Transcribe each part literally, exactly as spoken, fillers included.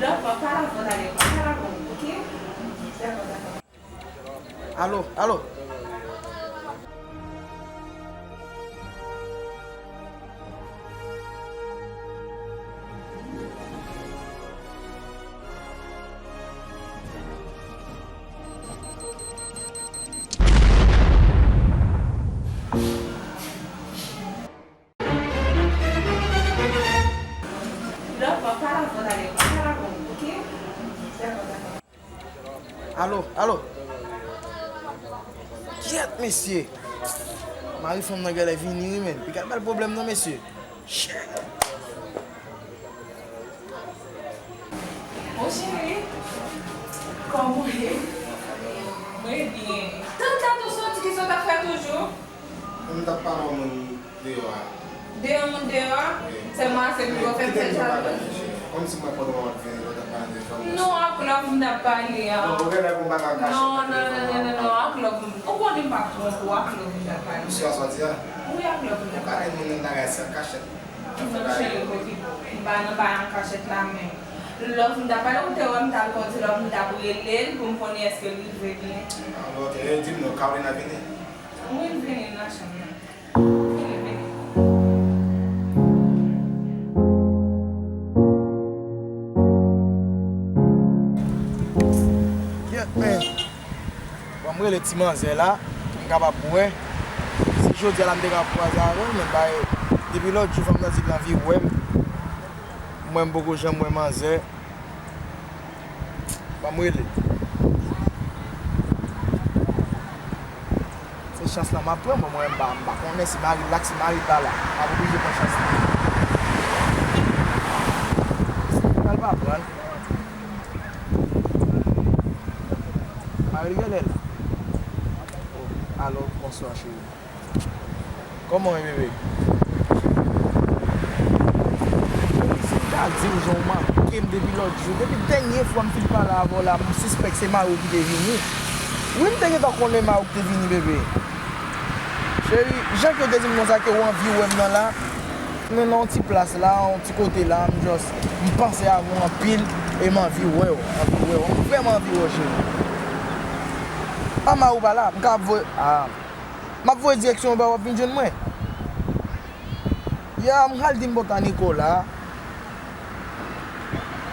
Dakò, pa lavan, dale, pa lavan, ok? Dakò, dakò. Alo, alo. Dakò, pa lavan, dale, pa lavan, ok? Dakò, dakò. Alo, alo. Kyèt, mesye. Mari fanm nan genlè vini, wi, menn. Piga bèl pwoblèm nan, mesye. Shit. Mon cheri, kòman w ye? Mwen byen. Tann dat ou soti, kisa w t ap fè toujou? Mwen, m t ap pale yon moun deyò a. De yon moun deyò a? Wi. Sèlman ase pou yo fè m fè jalou. Kòmsi mwen pandan w ap vini, w t ap pale de fanm nan. Non, ak love m t ap pale a. Non, ou genlè gon bagay w kache nan telefòn nan. Non, non, non, non, non, ak love m. Ou konnen m p ap twonpe w, ak love m t ap pale. Misye a sòti a? Wi, ak love m t ap pale. Ou ka gen moun nan bagay san kachèt. Non, cheri, kote m pa nan bagay an kachèt la menm. Love m t ap pale, ou te wè m t al kondi love m t ap rele l pou m konnen èske l rive byen. Ah, ok, e di m non, Carolina vini? Wi, l vini nan chanm nan. Vini, vini. Kyèt, men. Bon, m rele ti manzè la, m kapab wè. Si jodi a la m te ka kwaze avè l, men bay, depi lòt jou fanm nan di l anvi wè m. Mwen, m poko janm wè manzè. Ban m rele. Se chans lan m ap pran, bon, mwen, m pa, m pa konnen si mari l la, si mari l pa la. M ap oblije pran chans lan. Si l pa pran l. Mari l genlè la. Oh, alo, bonswa, cheri. Kòman w ye, bebe? Bebe, si m ta di w jan w manke m depi lòt jou, depi dènye fwa m fin pale avè w la, m sispèk se mari w ki te vini. Wi, m te gentan konnen mari w ki te vini, bebe. Cheri, jan ke w te di m konsa ke w anvi wè m nan la, nou nan yon ti plas la, yon ti kote la, m just, m panse avè w anpil, e m anvi wè w, anvi wè w, m vrèman anvi wè w, cheri. A, mari w pa la, m ka ap voye, a. M ap voye direksyon w ba w ap vin jwenn mwen. Ya, m pral di m Botaniko la.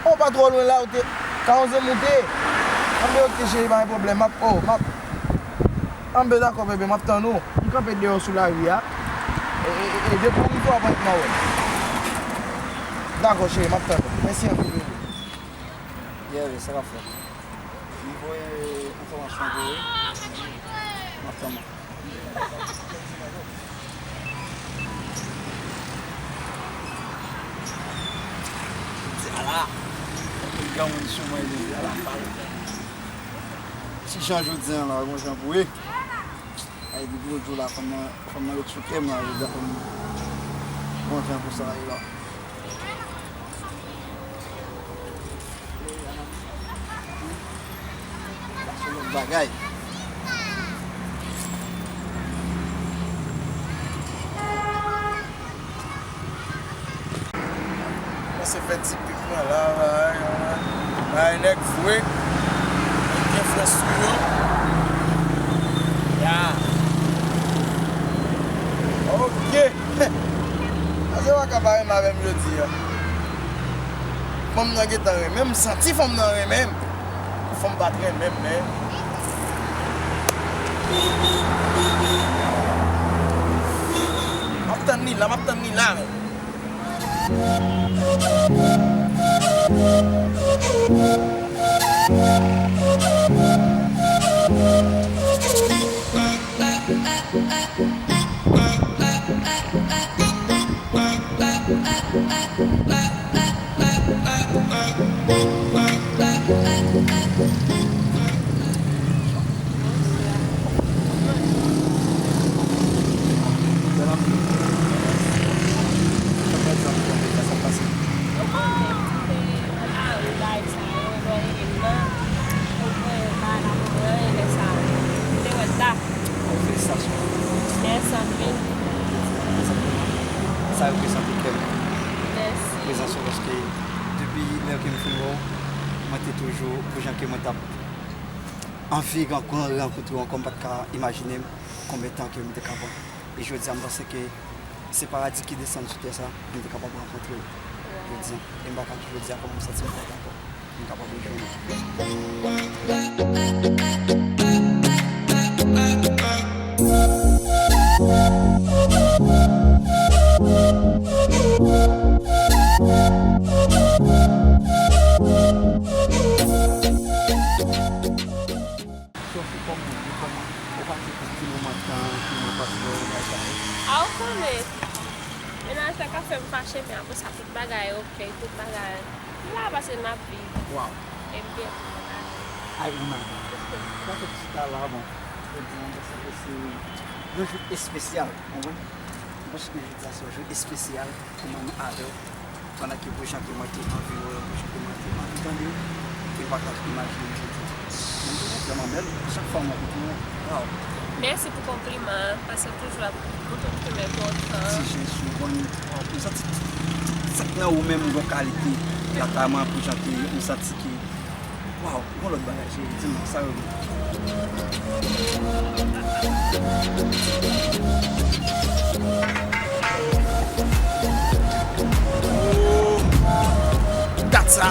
Oh, pa twò lwen la, ou te ka onze moute. Anben, ok, cheri, pa gen pwoblèm. M ap, oh, m ap. Anben, dakò, bebe, m ap tann ou. M kanpe deyò sou lari a. E, e, e, e, depi w rive, w ap annik mwen wè. Dakò, cheri, m ap tann ou. Mèsi anpil, bebe. Yeah, sa k ap fèt? M voye enfòmasyon pou ou. M ap tann ou. Jodi a la, yon granmoun sou mwen jodi a la, m pale. Ti jan jodi a la, gon jan pou ye. Ay, depi lòt jou la, fanm nan, fanm nan ret sou kè m la, jodi a fò m gon jan pou sa ye la. Sa se lòt bagay. Kòmanse fè ti pik mwen la, bay, bay nèg vre. Nèg gen frè sou yo. Ya. Ok. Pase w pa ka pa renmen avè m jodi a. Fanm nan gentan renmen m, m santi fanm nan renmen m. Fanm pa t renmen m, men. M ap tann li la, m ap tann li la, men. Sa pase. Ou konnen, se nan lari, bagay sa yo, lè w rive nan, ou pran yon bagay nan men w, lè sa yo. Ou te wè dat. Oh, felisitasyon. Mèsi anpil. Sa reprezante kè m. Mèsi. Prezans ou, paske depi lè ke m fin wè w, Mwen te toujou, pou jan ke mwen t ap anvi ran- rankontre w ankò, m pa t ka imajine m konbyen tan ke m te ka pran. E jodi a, m panse ke se paradi ki desann sou tè sa pou m te kapab rankontre w jodi a. E m pa ka di jodi a kòman m santi m kontan ankò. M kapab rejwenn ou. Sophie, kòman, kòman? Ou pase pou ti moman tan, ti moman pase, bagay sa yo? A, ou konnen. Mennaj la ka fè m fache, men apre sa, tout bagay oke, tout bagay. M la pase n ap viv. Waw. E m byen kontan. Ay, ou mèm. Sa fè chita la, bon. Jodi a, m panse ke se yon jou espesyal, ou konprann? M panse ke jodi a se yon jou espesyal pou mwen menm avè w. Pandan ke pou jan ke mwen te anvi wè w, pou jan ke mwen te anvi tande w, e m pa ka imajine jodi a. Mwen m toujou vrèman bèl, chak fwa mwen renkontre w, waw. Mèsi pou konpliman an, paske w toujou ap montre m ke mwen kontan. Ti jes, ou konn, m santi tout, tout sa k nan ou menm gon kalite lakay mwen, pou jan ke m santi ke, waw, gon lòt bagay, cheri, di m sa yo ye. Dat sa.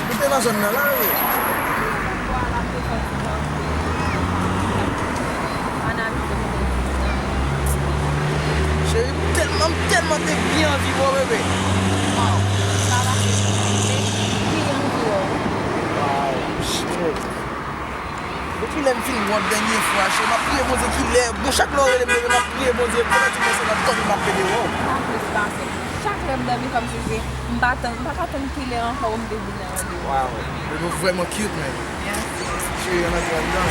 Ou te nan zòn nan la, wi. Cheri, m tèlman, m tèlman te byen anvi wè w, bebe. Waw, sa va se pi anvi wè w. Waw, shit. Depi lè m fin wè w dènye fwa, cheri, m ap priye Bondye kilè, bon, chak lè w rele m, bebe, m ap priye Bondye, kòmsi m panse nan tan m ap pede wè w. Sa plis pase. Chak lè m dòmi, kòmsi se M pa tann, m pa ka tann kilè ankò pou m te vin nan randevou. Waw, bebe, ou vrèman cute, man. Mèsi. Cheri, ann antre anndan.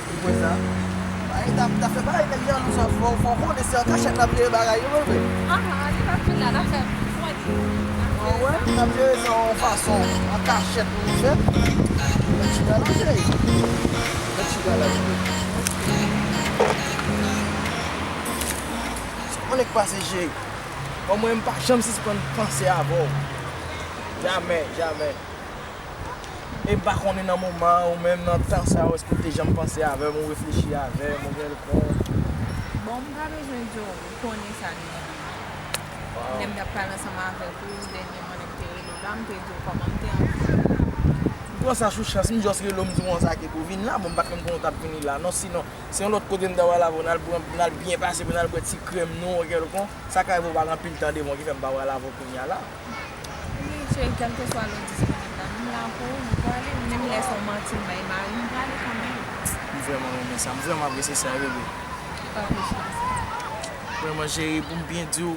Ou kwè sa? Ay, t ap, t ap fè bagay nèg jalouz an, fò, fò w konnen se an kachèt n ap jere bagay yo, bebe. Aha, li p ap vin la, n ap fè fwèt. An wè, n ap jere sa yon fason, an kachèt pou nou fè. Mèt chita la, cheri. Mèt chita la, bebe. Sa konnen k pase, cheri. Bon, mwen, m pa janm sispann panse avè w. Jamè, jamè. E m pa konnen nan moman an, ou menm nan tan sa yo, èske w te janm panse avè m, ou reflechi avè m, ou kèlkonk? Bon, m pa bezwen di w, ou konnen sa deja. Waw. Lè m t ap pale ansanm avèk ou, dènyèman, lè m te rele w la, m te di w kòman m te anvi. M pran sa sou chans, m just rele w, m di w konsa ke pou w vin la, bon, m pa t konn konnen w t ap vini la, non, sinon, se yon lòt kote m ta pral avè w, n al pran, n al byen pase, pou n al bwè ti krèm nou, ou kèlkonk. Sa ka rive w pa gen anpil tan devan w ki fè m pa pral avè w kounye a la. Wi, cheri, kèlkeswa lè w disponib la, m la pou ou, m prale, menm lè se yon manti m bay mari m, m prale kanmenm. M vrèman renmen sa, m vrèman apresye sa, bebe. Pa plis pase. Vrèman, cheri, pou m byen di w,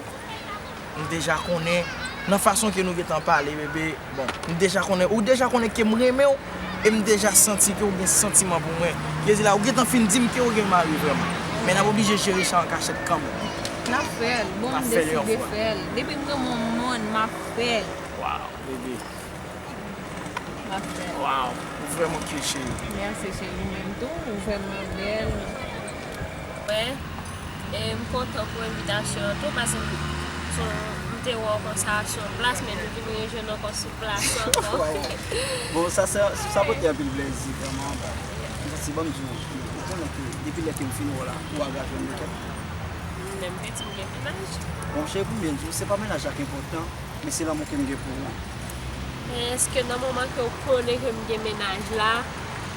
m deja konnen, nan fason ke nou gentan pale, bebe, bon, m deja konnen, ou deja konnen ke m renmen w, e m deja santi ke w gen santiman pou mwen. Jezi la, ou gentan fin di m ke w gen mari vrèman. Men n ap oblije jere sa an kachèt kanmenm. N ap fè l. Bon, m deside fè l. Depi m renmen yon moun, m ap fè l. Waw, bebe. M ap fè l. Waw, ou vrèman cute, cheri. Mèsi, cheri, ou menm tou, ou vrèman bèl. Mwen, e m kontan pou envitasyon an tou, paske m, se yon, m te wè w konsa sou yon plas, men nou vin rejwenn ankò sou plas ankò. Waw. Bon, sa, sa, sa pote anpil plezi, vrèman. M santi, ban m di w, ou konnen ke depi lè ke m fin wè w la, ou agrave m de kèk. Men m te di m gen mennaj. Bon, cheri, pou m byen di w, se pa mennaj la ki enpòtan, men se lanmou ke m gen pou ou an. Men èske nan moman ke w konnen ke m gen mennaj la,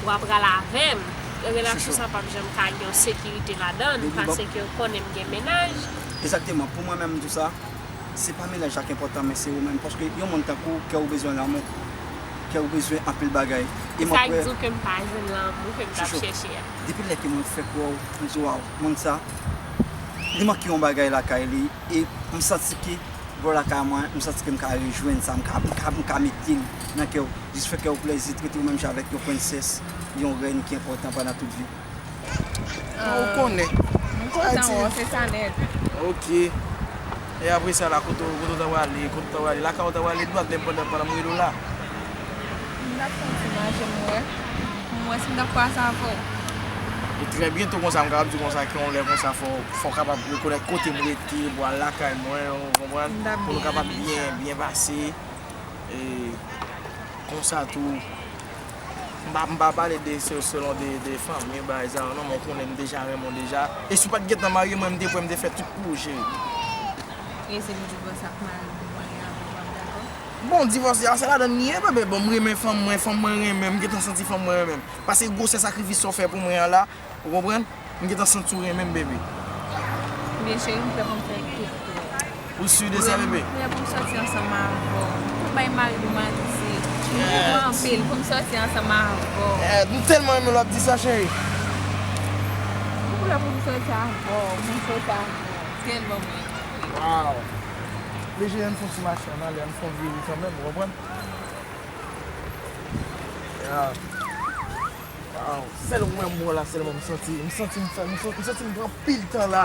w ap pral avè m? Relasyon sa p ap janm ka gen yon sekirite ladan l, paske w konnen m gen mennaj. Egzakteman, pou mwen menm, m di w sa, se pa mennaj la ki enpòtan, men se ou menm. Paske yon moun tankou w, kè w bezwen lanmou, kè w bezwen anpil bagay. E sa k di w ke m pa jwenn lanmou ke m t ap chèche a? Depi lè ke mwen fèk wè w, m di, waw, moun sa, li manke yon bagay lakay li, e m santi ke Vwala, lakay mwen, m santi ke m ka rejwenn sa, m ka, m ka, m ka mete l nan kè w. Jis fè kè w plèzi, trete w menm jan avèk yon prensès, yon rèn ki enpòtan pandan tout vi. Ou konnen. M kontan wè w, se sa nèt. Ok. E apre sa la, kote w, kote w ta prale, kote w ta prale, lakay ou ta prale dwat menm pandan, pandan m rele w la? M t ap fè yon ti mache, m wè. M wè si m t ap pase avè w. E trè byento konsa, m kapab di konsa, ke yon lè konsa, fò, fò w kapab rekonèt kote m rete, pou al lakay mwen, ou konprann? Pou nou kapab byen, byen pase. E konsa tou, m pa, m pa pale de se-, selon de, de fanmi, bagay sa yo, non, men w konnen m deja renmen w deja. E si w pa t gentan marye, mwen, m te prè, m te fè tout pou w, cheri. E si m divòse ak mari m, ou pral dakò? Bon, divòse a, se ladan l ye, bebe. Bon, m renmen fanm mwen, fanm mwen renmen m, m gentan santi fanm mwen renmen m. Paske gwosè sakrifis sa w fè pou mwen an la, ou konprann? M gentan santi w renmen m, bebe. Byen, cheri, m prè pou m fè tout pou ou. Ou si de sa, bebe? M prè pou m sòti ansanm avè w. Tout bay mari pou m al di se. M prè anpil pou m sòti ansanm avè w. Eh, m tèlman renmen lè w ap di sa, cheri. M prè pou m sòti avè w, pou m sòti avè w. Tèlman mwen renmen w. Wow. Bebe, ann fè yon ti mache ann ale, ann fè yon vire kanmenm, ou konprann? Yeah. Wow, sèl mwen m wè la, sèlman m santi, m santi m fè, m santi, m santi m pran pil tan la.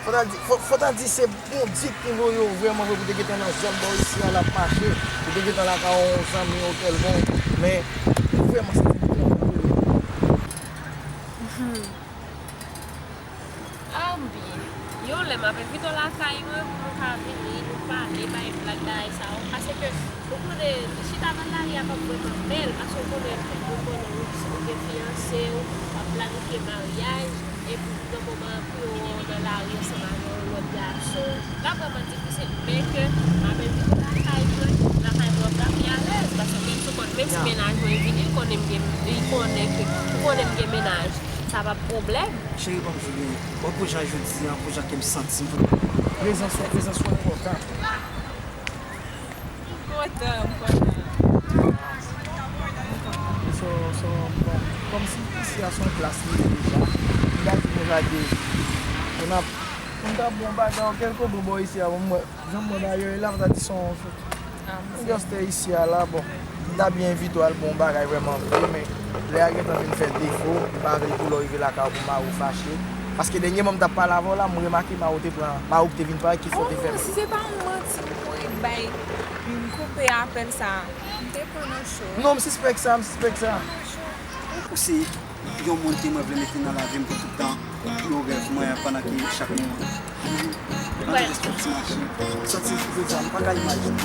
Fò ta di, fò, fò ta di se Bondye ki voye w vrèman vre pou te gentan nan zòn bò isi a l ap mache, pou te gentan lakay yon zanmi otèl bon, men m vrèman santi m pran pil tan. Ah, m byen. Yon lè m ap envite w lakay mwen pou nou ka vini, nou pale, bay blag, bagay sa yo. Paske ou konnen, chita nan lari a p ap vrèman bèl, paske ou konnen, ou konnen ou, ou gen fiyanse w, w ap planifye maryaj, epi nan moman pou yo wè w nan lari ansanm avè yon lòt gason, l ap vrèman difisil. Men ke m ap envite w lakay mwen, lakay mwen w ap ta pi alèz, paske menm si w konn, menm si mennaj mwen vini, li konnen m gen, li konnen ke, ou konnen m gen mennaj, sa p ap pwoblèm. Cheri, ban m jwe, wè pou jan jodi an, pou jan ke m santi m. Prezans ou, prezans ou enpòtan. M kontan, m kontan. So, so, bon, kòmsi isi a se yon plas li ye deja, m ta di nou lage, nou ap, nou ta bon bagay, kèlke bò bò isi a, bon, mwen, jan m wè bagay yo ye la, m ta di se yon, ah, m just isi a la, bon, m ta byen envite w al bon bagay vrèman vre, men lè a gentan vin fè defo, m pa vle pou lè w rive lakay ou pou mari w fache. Paske dènyèman m t ap pale avè w la, m remake mari w te pran, mari w te vin parèt ki fè w te fè. Oh, si se pa yon manti m kouri bay, m koupe apèl sa, m te pran nan cho. Non, m sispèk sa, m sispèk sa. Ou se yon moun ke mwen vle mete nan lavi m pou tout tan, pou yon rèv mwen pandan ke chak moman. Ann respè ti mache. M santi, jodi a, m pa ka imajine.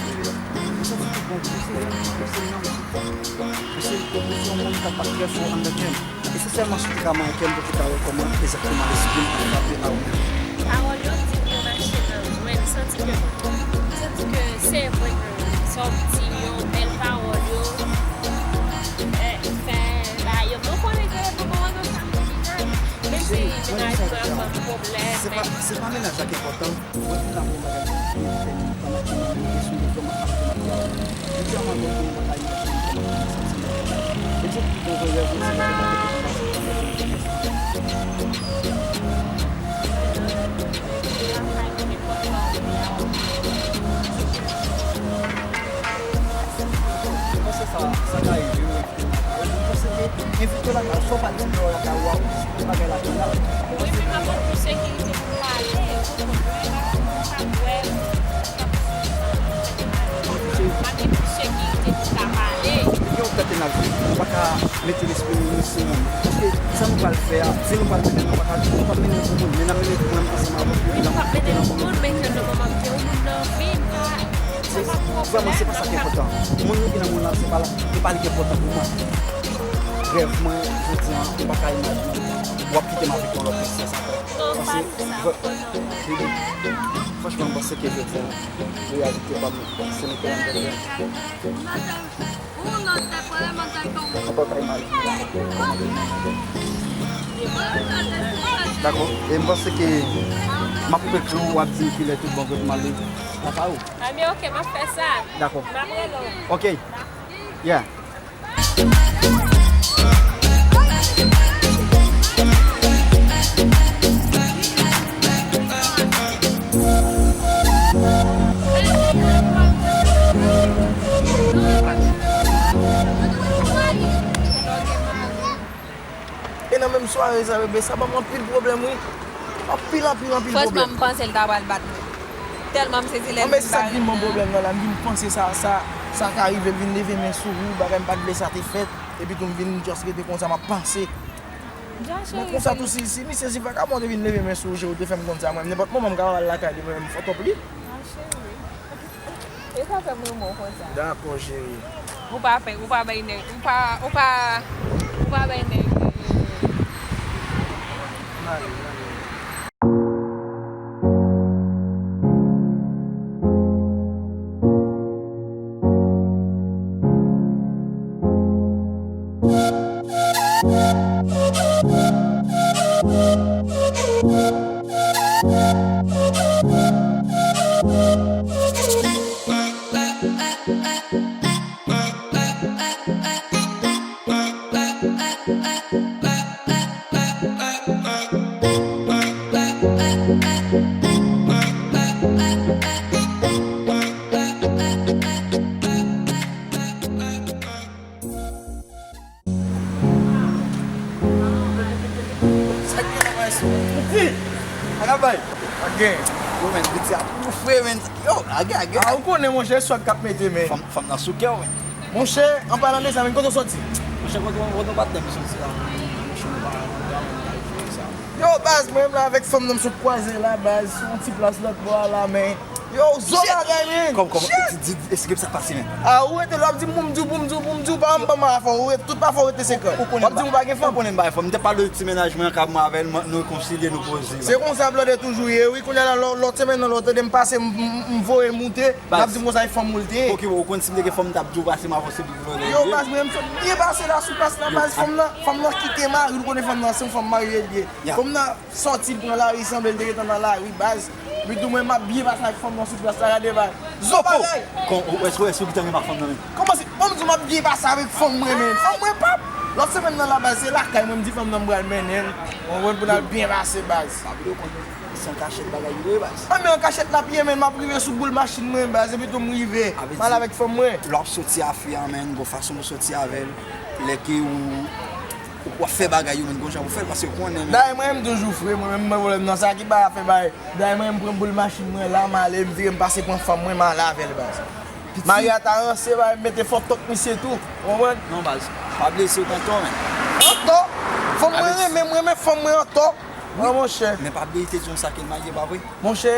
M santi tout bon, ou se, ou se nanm, ou se, ou se yon moun k ap bat trè fò anndan kè m. E se sèlman si w te ka manyen kè m pou w te ka wè kòman egzakteman lespri m ap frape a ou menm. Pawòl yo di m yo mache nan mwen, m santi ke, m santi ke se vre ke sa w di yo, bèl pawòl yo, eh, fè, ba, yo, nou konnen ke nou pa wè nou sa nan mennaj, menm si mennaj mwen ap ban m pwoblèm, se pa, men se pa mennaj la ki enpòtan. Mwen vin la pou yon bagay ki te fè m pandan ke mwen te sou yon vrèman ap fè m pè. Literalman, mwen vin mwen pa imajine kòman mwen santi mwen. E tout bon rèv mwen se mwen ki te pase. Mwen panse sa, sa ka rive wi. Mwen panse ke envite w lakay ou, sa w pa gen dwa lakay ou a, ou jis pran bagay lakay la. Wi, men m ap ban nou sekirite pou pale, ou konprann, mwen pa, mwen pa kwè, m pa gen pou sekirite pou ka pale. Gen yon kote n ap viv, ou pa ka mete lespri nou sou moun. Paske sa nou pral fè a, si nou pral mennen, nou pa ka, nou p ap mennen l pou moun, men n ap mennen l pou mwen ansanm avè w. Wi, nou p ap mennen l pou moun, men ke nan moman m gen yon moun nan vi m, pa, sa pa pwoblèm. Vrèman, se pa sa ki enpòtan. Moun nou gen nan moun nan, se pa la, se pa li ki enpòtan pou mwen. Rèv mwen, jodi a, m pa ka imajine w ap kite m avèk yon lòt prinsès ankò. Paske, vre-, baby, franchman, m panse ke jodi a, reyalite pa m, se nou ki ann gade. M pa ka imajine. Dakò. E m panse ke m ap koupe kle w, w ap di m kilè tout bon vre pou m ale lakay ou. Anben, ok, m ap fè sa. Dakò. M ap rele w. Ok. Yeah. Sware sa, bebe, sa ban m anpil pwoblèm, wi. Anpil, anpil, anpil pwoblèm. Franchman, m panse l ta pral bat mwen. Tèlman m sezi lè l vin bare. Sa k vin ban m pwoblèm nan la, m vin panse sa, sa, sa ka rive, l vin leve men sou ou, bagay m pa t vle sa te fèt, epi tou m vin just rete konsa, m ap panse. Mwen konsa tou, si, si misye, si vakabon te vin leve men sou ou, jan ou te fè m konn sa, mwen, nenpòt moman m ka al lakay li, mwen menm, fò top li. E sa fè m renmen w konsa. Dakò, cheri. Ou pa fè, ou pa bay nèg, ou pa, ou pa, ou pa bay nèg. M ale, m ale. Sa k gen la, maestro? Piti! Sa k ap bay? Sa k gen? Yo, men, piti ap fre, men. Yo, age, age. Ah, ou konnen, monchè, swag k ap mete, men. Fanm, fanm nan sou kè w, men. Monchè, an palan de sa, men, kote w sòti? Monchè, kote, kote patnè m sòti la, men? Monchè, nou pa, nou pa, nou pa fè sa. Yo, baz, mwen menm la avèk fanm nan m sot kwaze la, baz, sou yon ti plas lòt bò a la, men. Yo, zo bagay, men. Kòm, kòm, di, di, di, esplike m sa k pase, men. Ah, ou rete la, w ap di m pou m di w, pou m di w, pou m di w, pa m ban m afè w, ou rete, tout pa fè w rete sekre. W ap di m ou pa gen fanm. Ou konnen m pa gen fanm. M te pale de ti mennaj mwen an, k ap mwen avè l, nou rekonsilye, nou poze. Se konsa blòdè toujou ye, wi, kounye a la, lò-, lòt semèn nan, lò, tande m pase, m, m, m voye moute, l ap di m konsa e fanm ou l te ye. Ok, bon, ou konn si m te gen fanm, m t ap di w pase m avanse pou blòdè. Yo, baz, mwen, m sot byen pase la sou plas la, baz, fanm nan, fanm nan kite mari l, ou konnen fanm nan, se yon fanm marye l ye. Fanm nan sòti, l pran lari, sanble l te gentan nan lari, baz. Epi tou mwen, m ap byen pase ak fanm nan sou plas la, gade, baz. Zo bagay! Kon, ou, èske, èske ou gentan renmen ak fanm nan menm? Kòman se, ban m di w, m ap byen pase avèk fanm mwen, men. Fanm mwen p ap. Lòt semèn nan la, baz, se lakay mwen, m di fanm nan m pral mennen l. Ou konprann, pou n al byen pase, baz. Pa bliye w konn se an kachèt bagay yo ye, baz. An, men an kachèt l ap ye, men m ap rive sou boul machin mwen, baz, epi tou m rive. M al avèk fanm mwen. Lè w ap sòti a fi a, men, gon fason pou sòti avè l. Lè ke ou, ou, w ap fè bagay yo, men, gon jan pou fè l, paske ou konnen, men. Dayè, mwen, m toujou fre, mwen menm, mwen pwoblèm nan sa ki bay afè bay. Dayè, mwen, m pran boul machin mwen la, m ale, m vire, m pase pran fanm mwen, m ale avè l, baz. Maria ta ranse, bay, m mete fò tòk misye tou. Ou konprann? Non, baz, pa bliye se ou k antò, men. Antò? Fanm mwen renmen, m renmen fanm mwen antò. Wi, monchè. Men pa bliye, te di yon sa ke l marye, pa vre? Monchè,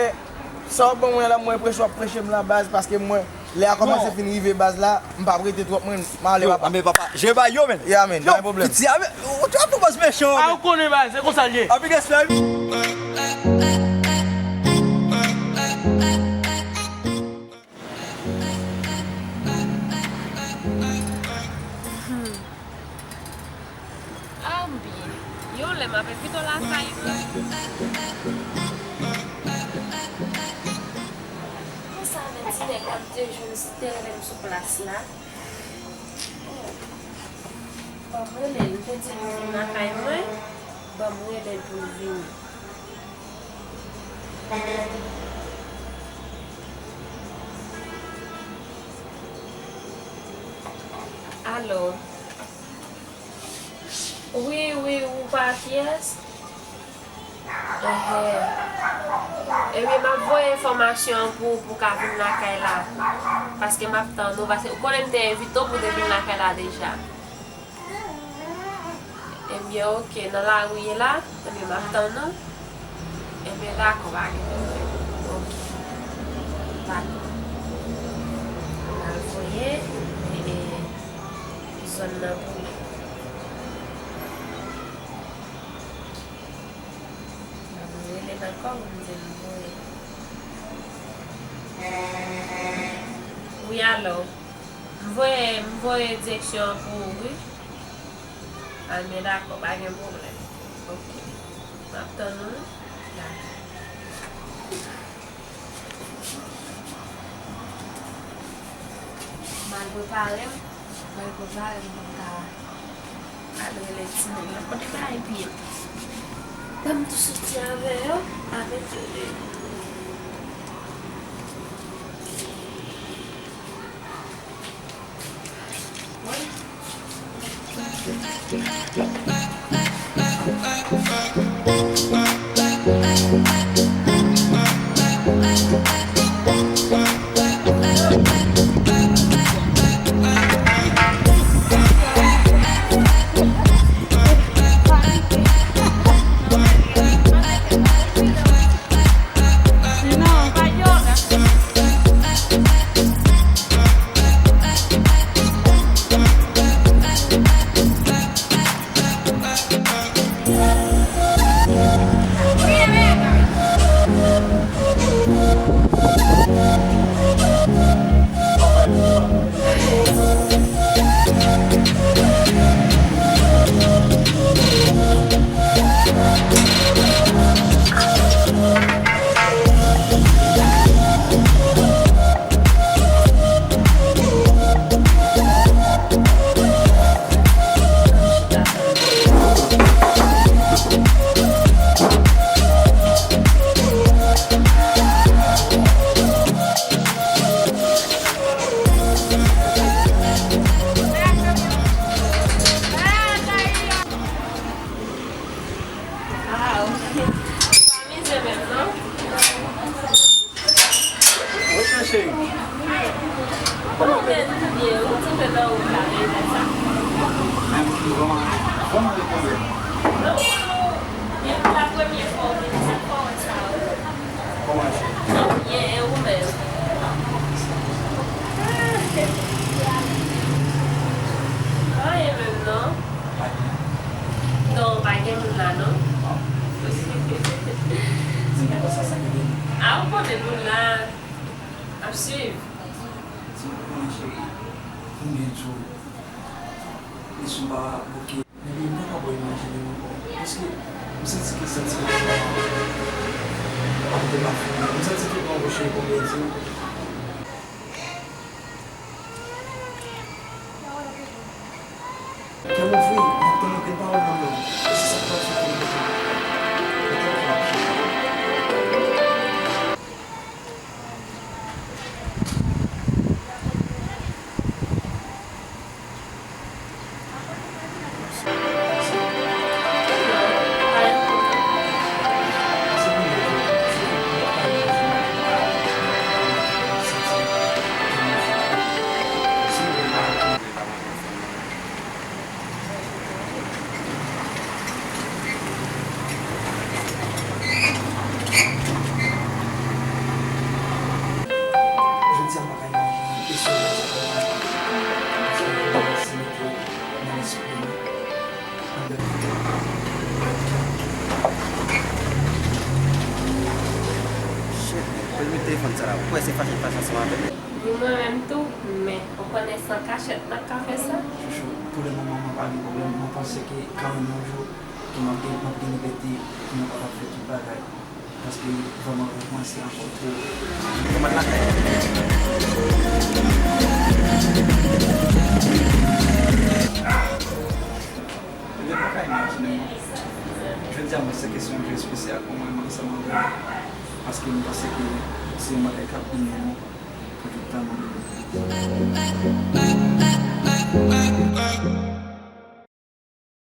sa w ap ban mwen la, mwen preche w ap preche m la, baz, paske mwen, lè a kòmanse fin rive, baz la, m p ap rete twòp, mwen, m ale, papa. Yo, men papa, je bay yo, men. Ya, men, pa gen pwoblèm. Piti a, men, ou, ou twò bòs mechan, men. Ah, ou konnen, baz, se konsa l ye. Anpil respè, wi. Hmm. Ah, m byen. Yon lè m ap pito lakay mwen. Konsa avèk ti nèg la, m te jwenn si te rele m sou plas la. Ban m rele l, m te di l pou vin lakay mwen. Ban m rele l pou l vini. Alo. Wi, wi, ou pa kiyès? Enhen. Ebyen, m ap voye enfòmasyon an pou ou, pou w ka vin lakay la. Paske m ap tann ou, paske ou konnen m te envite w pou w te vin lakay la deja. Ebyen, oke, nan lari w ye la? Ebyen, m ap tann ou. Ebyen, dakò, pa gen pwoblèm. Oke. Dakò. M al voye, e, zòn nan pou ou. M rele l ankò pou m di l voye. Wi, alo. M voye, m voye direksyon an pou ou, wi. A, men dakò, pa gen pwoblèm. Oke. M ap tann ou, wi. Dakò. M al prepare m, m al prepare m pou m ka al rele ti nèg la. Kote bagay piye m? Ban m tou soti avè yo, avèk yo de. Wi. Ah, ok. Pa mize menm, non? Wi, cheri. Kòman w fè touye? Ou twouve nan wout la, men sa. Men m ki vrèman, vrèman gen pwoblèm. Non, non. E pou la premye fwa w vini, sa fè w wè sa, wi. Kòman, cheri? Mwen byen, e ou menm? Anyen menm, non. Pa gen. Non, pa gen moun la, non. Ah. Di m konsa sa ki vini. A, ou konnen moun la ap swiv. Di m konnen, cheri. Konbyen jou? Li sou m pa bouke. Baby, m pa ka bò imajine m ankò. Paske m santi ke santiman sa ap deplase. M santi tout moun bouche pou m di. Kè m ouvri, m ap tann okenn pawòl nan men w. E se sa k pral fè ke m rete. Rete anfòm, cheri. Jodi a, m pa ka imajine e sou mwen sa konsa. Paske m vin resi mete nan lespri m. Shit, pou l met telefòn sa la, ou kwè se fache l fache ansanm avè m? Ni mwen menm tou, men ou konnen se an kachèt n ap ka fè sa. Chouchou, pou le moman, mwen pa gen pwoblèm. Mwen panse ke kanmenm yon jou, ke m ap gen, m ap gen libète, ke mwen kapab fè tout bagay. Paske vrèman, mwen se ankò twò. Mwen pa ka imajine, non. Jodi a, mwen se kesyon yon jou espesyal pou mwen, mwen ansanm avè w. Paske m panse ke se yon bagay k ap beni nou. Pou tout tan nou.